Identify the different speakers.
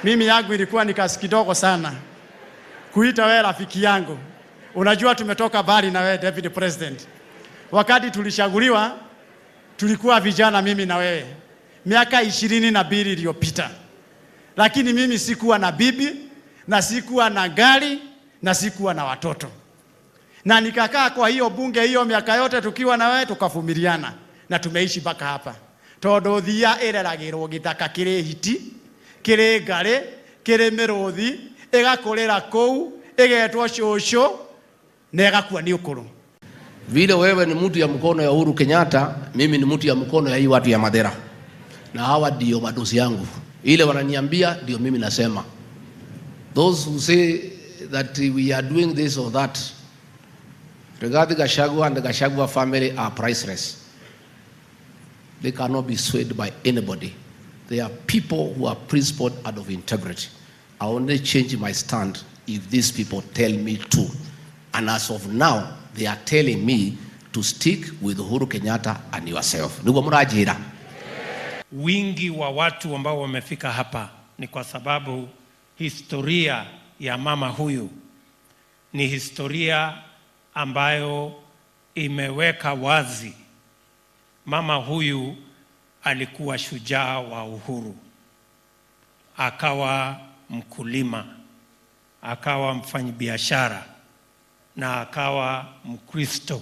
Speaker 1: Mimi yangu ilikuwa ni kazi kidogo sana kuita wewe rafiki yangu. Unajua tumetoka mbali na wewe, Deputy President. Wakati tulichaguliwa tulikuwa vijana, mimi na wewe, miaka 22 iliyopita, lakini mimi sikuwa na bibi na sikuwa na gari na sikuwa na watoto, na nikakaa kwa hiyo bunge hiyo miaka yote tukiwa na wewe, tukavumiliana na tumeishi mpaka hapa. Tondu thia ĩreragĩrwo gĩthaka kĩrĩ hiti, kĩrĩ ngarĩ, kĩrĩ mĩrũthi, ĩgakũrĩra kũu, ĩgetwo cũcũ na ĩgakua nĩ ũkũrũ.
Speaker 2: Vile wewe ni mtu ya mkono ya Uhuru Kenyatta, mimi ni mtu ya mkono ya hii watu ya Mathira, na hawa ndio madosi yangu. Ile wananiambia ndio mimi nasema. Those who say that we are doing this or that, Rigathi Gachagua and the Gachagua family are priceless. They cannot be swayed by anybody. They are people who are principled out of integrity. I only change my stand if these people tell me to. And as of now, they are telling me to stick with Uhuru Kenyatta and yourself. Niguo mũranjĩra.
Speaker 3: Wingi wa watu ambao wamefika hapa ni kwa sababu historia ya mama huyu ni historia ambayo imeweka wazi mama huyu alikuwa shujaa wa uhuru, akawa mkulima, akawa mfanyabiashara na akawa Mkristo.